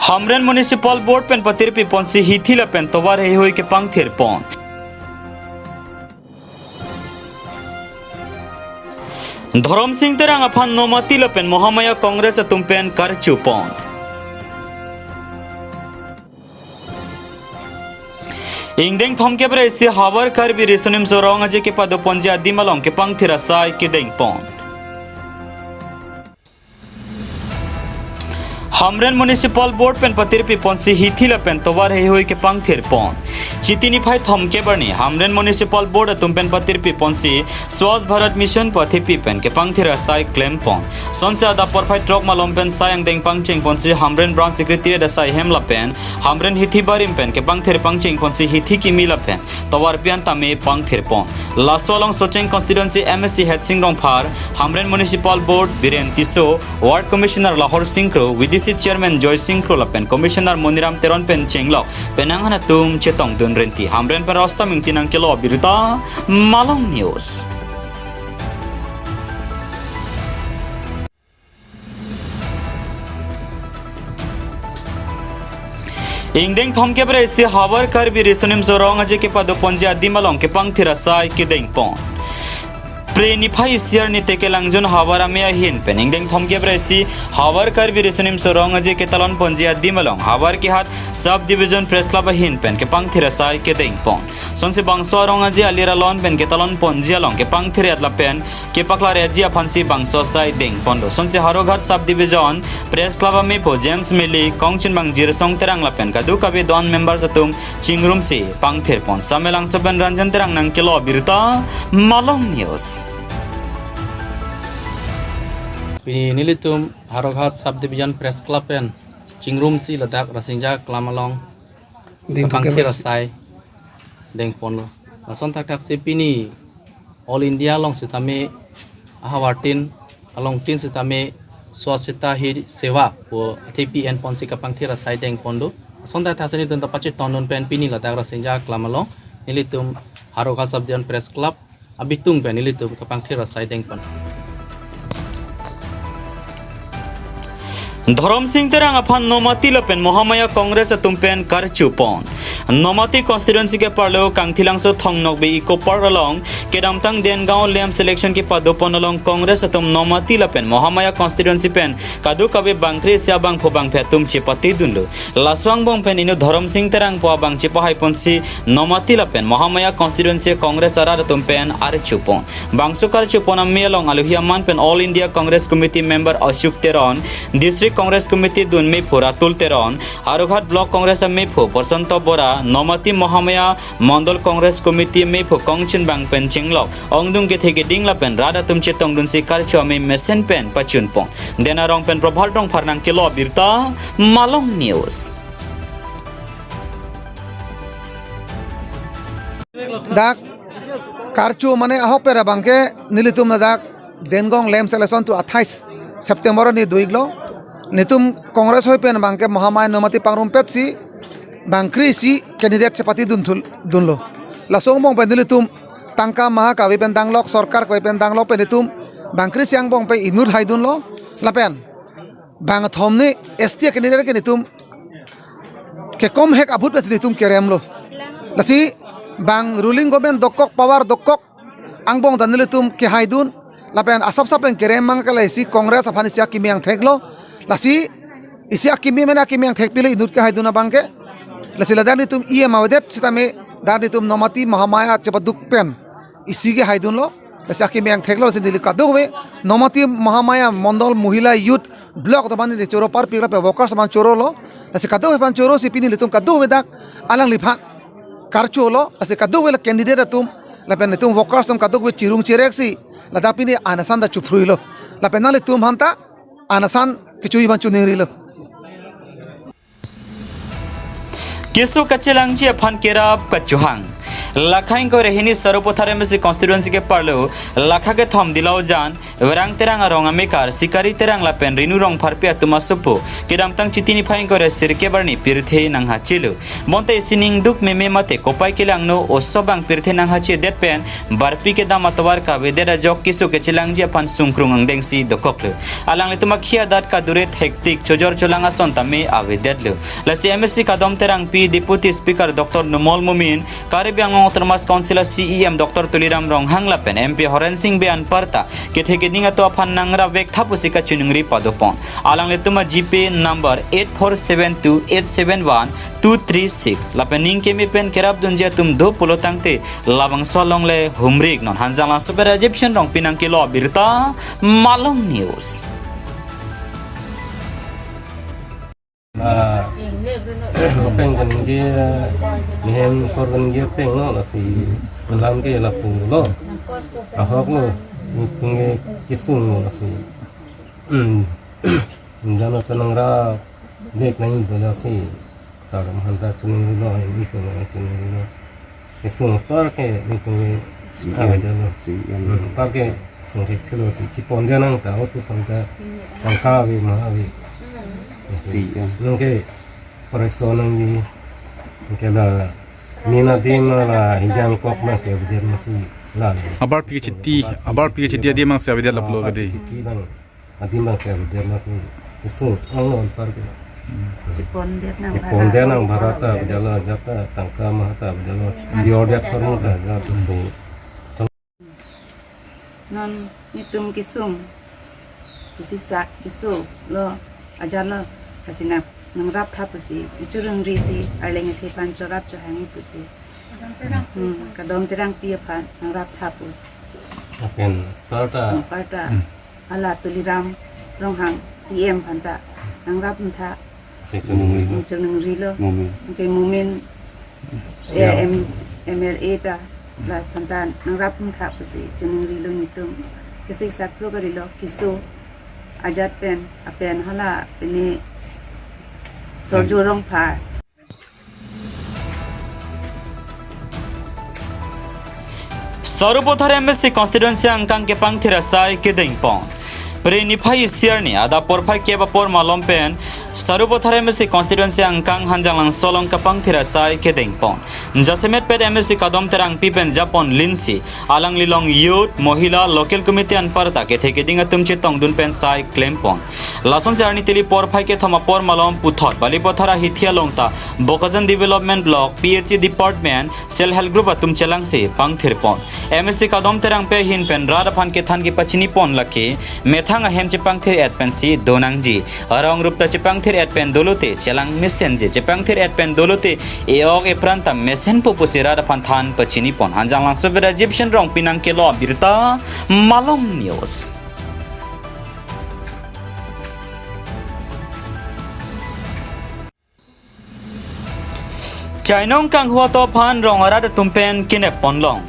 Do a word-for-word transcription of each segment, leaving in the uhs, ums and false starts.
Hamren Municipal Board pen patirpi ponsi hithi lapen tovar heihui kepangthir pon. Dhorom Sing Terang aphan Nomati lapen Mahamaya Congress atum pen karchu pon. Ingdeng thomkep ra isi Havar Karbi Riso Nimso Rong Aje kepado ponji adim along kepangthir asai kedeng pon. Hamren Municipal Board pen patirpi ponsi hithi lapen tovar heihui kepangthir pon. Chiti niphai thomkep arni Hamren Municipal Board atum pen patirpi ponsi Swachh Bharat Mission pu athepi pen kepangthir asai klem pon. Sonsi adap porphai throk malom pen sai angdeng pangcheng ponsi Hamren Branch Secretariat asai hem lapen Hamren hithi barim pen kepangthir pangcheng ponsi hithi kimi lapen tovar pi-an tame pangthir pon. Laso along Socheng Constituency M A C Headsing Rongphar, Hamren Municipal Board Biren Tisso, Ward Commissioner Lahor Sing Kro, V D C Chairman Joy Sing Kro lapen Commissioner Moniram Teron pen chenglok penang han atum chetongdun renti. Hamren pen Rostam Ingti nangkelo, birta Malong News. Ingdeng thomkep ra isi Havar Karbi Riso Nimso Rong Aje kepado ponji adim along kepangthir asai kedeng pon. Phre niphai isi arni Tekelangjun Havar Amei ahin pen ingdeng thomkep ra isi Havar Karbi Riso Nimso Rong Aje ketalon ponji adim along Havar Kehat Sub Division Press Club ahin pen kepangthir asai kedeng pon. Sonsi bangso arong aje alir alon pen ketalon ponji along kepangthir-et lapen kepaklar-etji aphansi bangso asai deng ponlo. Sonsi Howraghat Sub Division Press Club ameiphu James Mili, kongchunbang Jirsong Terang lapen kadokave do-an members atum chingrumsi pangthir pon. Samelangso pen Ranjan Terang nangkelo, birta Malong News. Pini nelitum Howraghat Sub Division Press Club pen chingrumsi ladak Rasinja Aklam along Deng kepangthir thomkep ra isi asai deng ponlo. Lason thakthaksi pini All India along sitame ahavartin alongtin sitame Swachhata Hi Seva pu athepi en ponsi kepangthir asai deng ponlo. Lason thakthaksi nelitum ta pachetongdun pen pini ladak Rasinja Aklam along nelitum Howraghat Sub Division Press Club abitung pen nelitum kepangthir asai deng pon. Dhorom Sing Terang aphan Nomati lapen Mahamaya Congress atum pen karchu pon. Nomati constituency ke-arlo Kangthilangso Thong Nokbe Eco Park along kedamtang Dengaon LAMPS election kepado pon along Congress atum Nomati lapen Mahamaya constituency pen kadokave bangkre isi abangphu bangphi atum chepatedunlo. Laso angbong pen inut Dhorom Sing Terang pu abang chepahai ponsi Nomati lapen Mahamaya constituency Congress arat atum pen archu pon. Bangso karchu pon amei along alohi aman pen All India Congress Committee member Ashok Teron, District Congress Committee dun meiphu Ratul Teron, Howraghat Block Congress ameiphu Prasanto Bora, Nomati Mahamaya Mondol Congress Committee ameiphu kongchunbang pen chenglok ongdung kethe keding lapen rat atum chetongdunsi karchu amei mesen pen pachun pon. Dena Rong pen Prabhat Rongphar nangkelo, birta Malong News. Dak karchu mane ahok pera abangke nelitum ladak Dengaon LAMPS election tu athais September arni do-iklo. Nelitum Congress hoi pen abangke Mahamaya Nomati pangrumpetsi bangkre isi candidate chepatedun thul dunlo. Laso angbong pen nelitum tangka maha kave pen danglok, sorkar kave pen danglok pen nelitum bangkre isi angbong pen inut haidunlo. Lapen bangthom ni S T candidate ke nelitum kekom hek abut pen nelitum keremlo. Lasi bang ruling government dokok, power dokok angbong ta nelitum kehaidun. Lapen asap sap pen kerem mang kala isi Congress aphan isi akimi angtheklo. Lasi isi akimi mane akimi angthek pilo inut kehaidun abangke. Lasi ladak nelitum E M avedet sitame dak nelitum Nomati Mahamaya chepaduk pen isi kehaidunlo. Lasi akimi angtheklo, lasi neli kadokave Nomati Mahamaya Mondol Mohila Youth Block atum aphan neli choro parpik lapen workers aphan chorolo. Lasi kadokave aphan chorosi pini nelitum kadokave dak alangliphan karchulo. Lasi kadokave la candidate atum lapen nelitum workers atum kadokave chirung chireksi ladak pini anasan ta chuphruilo. Lapen nanglitum aphanta anasan kechoji aphan choningrilo. Keso kachelangji aphan kerap kachohang. Lakha ingkoi ra hini Sarupathar M A C constituency ke-arlo, lakha kethom Dilaujan, Verang Terang arong amekar, Sikari Terang lapen Rinu Rongpharpi atum asopo, kedamtang Chiti niphai ingkoi ra sirkep arni pirthe nanghachelo. Bonta isi ning duk meme mate kopai kelangno oso abang pirthe nanghachedet pen, barpi kedam atovar kavedet ajok keso kechelangji aphan sungkrung angdengsi dokoklo. Alanglitum akhei adat kadure thektik chojor cholang ason tame avedetlo. Lasi M A C Kadom Terangpi, Deputy Speaker Doctor Numal Momin, Karbi Anglong Autonomous Council a C E M Doctor Tuliram Ronghang lapen M P Horen Sing Bey anparta kethe keding atum aphan nangrap vek tha pusi kachiningri padopon. Alanglitum a GPay number eight four seven two eight seven one two three six lapen ning keme pen kerapdunji atum do pulo tangte labangso along le humri-iknon. Hanjanglangso pen Rajiv Shen Rongpi nangkelo abirta, Malong News. Ah, peng kaningje, mihem sor kaningje peng lo, lasi alam ke lapu lo. Ahok lo, ni pung ke kesung lo, lasi. Hmm. Jana tanang ra dek nang ibo, lasi. Saram hanta chuning lo, ini semua chuning lo. Kesung apar ke nelitum ke si, ah, em, beda lo. Si, em. Hmm, apar kesung ke thilo si chepon dia nang ta, oso pon ta tangka ave, maha ave. Si, em. Nang ke paraiso nangji, nang ke la mina di ma la hinjang kok ma si avedet ma si la. Abarpi Chiti, abarpi Chiti adim nang si avedet lapulo kedi. Chiti nang. Adim bang si avedet ma si. Kesung, ang non par ke. Chepon dia nang, chepon dia nang bhara ta, bhara ta, bhara ta, tangka maha ta, bhara ta. Bior dia thormu ta, ja tu si. Non nelitum kesung. Kesiksak keso lo, ajat lo, kasinap nangrap tha pusi, ichurungri si, arleng isi aphan chorap chohang pusi. Hmm, Kadom Terangpi aphan nangrap tha pu. Apen, parta. Hmm, parta. Hmm. Hala Tuliram Ronghang C M aphan ta nangrap tha. Si chiningri lo. Hmm, chiningri lo. Momin. Ke Momin. Ya. M-, M L A ta laphan ta nangrap tha pusi chiningri lo nelitum. Kesiksak so kali lo, keso ajat pen, apen hala pini Sorjo Rongphar. Sarupathar M A C constituency angkang kepangthir asai kedengpon. Phre niphai isi arni adap porphai kep apor malom pen Sarupathar M A C constituency angkang Hanjanglangso along kepangthir asai kedengpon. Jasemet pet M A C Kadom Terangpi pen japon linsi, alangli along youth, mohila, local committee anparta kethe keding atum chetongdun pen sai klempon. Lasonsi arni tili porphai kethom apor malom puthot Balipathar ahithi along ta Bokajan Development Block, P H E department, Self Help Group atum chelangsi pangthirpon. M A C Kadom Terangpi ahin pen rat aphan kethan kepachinipon lake methang ahem chepangthir-et pensi donangji. Arong rup ta chepangthir-et pen dolote chelang mesenji, chepangthir-et pen dolote e-ok epran ta mesenpo pusi rat aphan than pachinipon. Hanjanglangso pen Rajiv Shen Rongpi nangkelo abirta, Malong News. Chainong kanghu atum aphan rong arat atum pen kenep ponlong.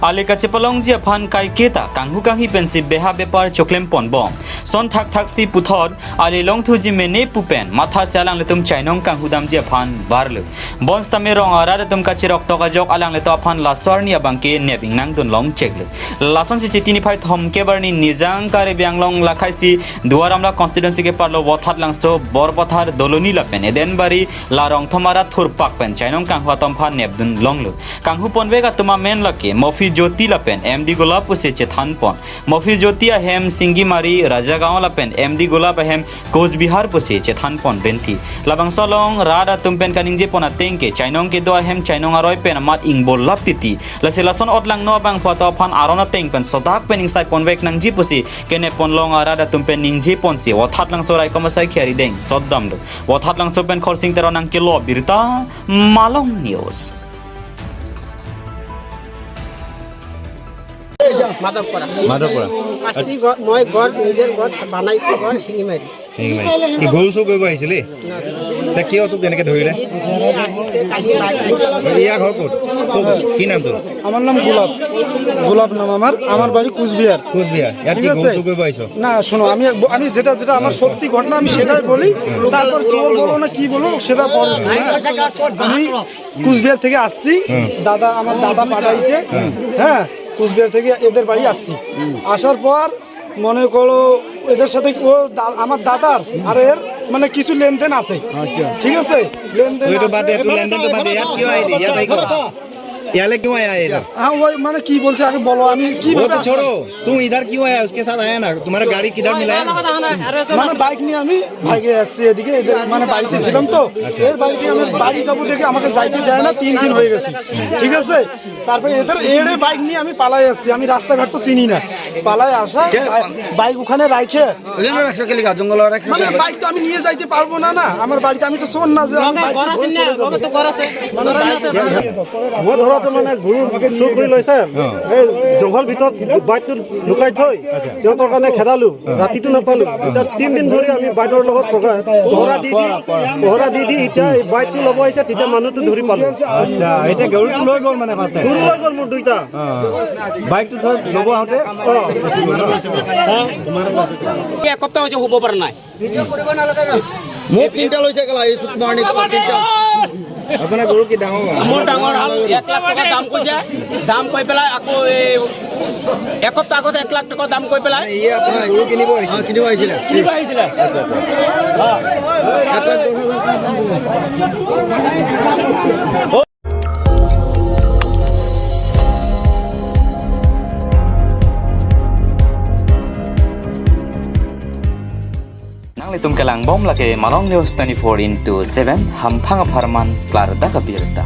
Ali kachepalongji aphan kaiketa kanghu kanghi pensi beha bepar choklem ponbom. Son thakthak si puthot ali longthuji mene pu pen matha si alanglitum chainong kanghu damji aphan barlo. Bonsitame rong arat atum kachiroktok ajok alanglitum aphan laso arni abangke nep ingnangdun longcheklo. Lasonsi Chiti niphai thomkep arni Nijang Karbi Anglong lakhaisi Duar Amla constituency keparlo Vothatlangso, Borpathar, Doloni lapen Edenbari la rongthom arat thurpak pen chainong kanghu atum aphan nepdun longlo. Kanghu ponvek atum amen lake Mofi Jyoti lapen M D Golap pusi chethanpon. Mofi Jyoti ahem Singimari, Rajagaon lapen M D Golap ahem Coach Bihar pusi chethanpon renti. Labangso along rat atum pen kaningjepon ateng ke chainong kedo ahem chainong aroi pen amat ingbolap titi. Lasi lason otlangno abangphu atum aphan aron ateng pen sodak pen ingsai ponvek nangji pusi kenep ponlong arat atum pen ningjeponsi Vothatlangso raikom asai kheri deng sotdamlo. Vothatlangso pen Khorsing Teron nangkelo abirta, Malong News. Madhabpur. মাধৱপুৰ। পাঁচটি ঘৰ, মই ঘৰ, নিজে ঘৰ বনাইছোঁ, ঘৰ শিঙিমাৰী। শিঙিমাৰী। কি গৰু চুৰ কৰিব আহিছিলি? না, ছাৰ। এতিয়া কিয় তোক এনেকে ধৰিলে? ইয়াৰ ঘৰ ক'ত? ক'ত? কি নাম তোৰ? আমাৰ নাম গোলাপ। গোলাপ নাম আমাৰ। আমাৰ বাৰী কোচবিহাৰ। কোচবিহাৰ। ইয়াত ঠিক কি গৰু আছে? চুৰ কৰিব আহিছ? না, শোনো, আমি এক-, আমি যেটা, যেটা আমার সত্যি ঘটনা, আমি সেটাই বলি। তারপর চোর বলো না কি বলো, সেটা পরে। আমি কুচবিহার থেকে আসছি। হুম। দাদা, আমার দাদা পাঠাইছে। হুম। হ্যাঁ, কুচবিহার থেকে এদের বাড়ি আসছি। আসার পর মনে করো, এদের সাথে ও দা-, আমার দাদার আর এর মানে কিছু লেনদেন আছে। আচ্ছা। ঠিক আছে? লেনদেন তো এইটো আছে। বাদ দে, তোৰ লেনদেন তো বাদ দে, ইয়াত কিয় আহিলি? ইয়াত আহি ক। ইয়ালে কিয় আয়া ইধাৰ? হ্যাঁ, ওই মানে কি বলছে আগে বলো, আমি কি वो तो छोड़ो, तुम इधर क्यों आया? उसके साथ आया ना, तुम्हारा गाड़ी किधर मिला है? মানে বাইক নিয়ে আমি ভাগে আসছি এদিকে, এদের মানে বাড়িতে ছিলাম তো। এর বাড়িতে আমি বাড়ি যাবো দেখে আমাকে যাইতে দেয় না, তিন দিন হয়ে গেছে। ঠিক আছে? তারপরে এদের এড়ে বাইক নিয়ে আমি পালাই আসছি, আমি রাস্তাঘাট তো চিনি না। পালাই আসা, বাইক ওখানে রাখে। ওই জন্য রাখছো কেলিগা, জঙ্গল রাখছো মানে কেলিগা? বাইক তো আমি নিয়ে যাইতে পারবো না, না, আমার বাড়িতে আমি তো চোর না যে আমি বাইক নিয়ে চলে যাবো। মই ধৰাটো মানে গৰু চুৰ কৰি লৈছে। এই জংঘল ভিতৰত বাইকটো লুকাই থৈ সিহঁতৰ কাৰণে খেদালো। ৰাতিটো নাপালো। এতিয়া তিনিদিন ধৰি আমি বাইকৰ লগত পহৰা পহৰা দি দি, পহৰা দি দি এতিয়া এই বাইকটো ল'ব আহিছে, তেতিয়া মানুহটো ধৰি পালো। আচ্ছা, এতিয়া গৰুটো লৈ গ'ল মানে ফাৰ্ষ্ট টাইম? গৰু লৈ গ'ল মোৰ দুইটা। অ। বাইকটো থৈ ল'ব আহোঁতে? অ। এসপ্তাহ হৈছে শুব পৰা নাই। মোক তিনিটা লৈছে কেলা, এই চুক মাৰণি তিনিটা। আপোনাৰ গৰু কি ডাঙৰ? মোৰ ডাঙৰ হাল, এক লাখ টকা দাম কৈছে, দাম কৈ পেলাই আকৌ এই এসপ্তাহ আগতে এক লাখ টকা দাম কৈ পেলাই এই আপোনাৰ গৰু কিনিব আহিছে? অ, কিনিব আহিছিলে। কিনিব আহিছিলে। আচ্ছা, আচ্ছা। এক লাখ দহ হাজাৰ টকা দাম কৈছে। Nanglitum kelangbom lake Malong News twenty-four into seven, hamphang apharman klardak abirta.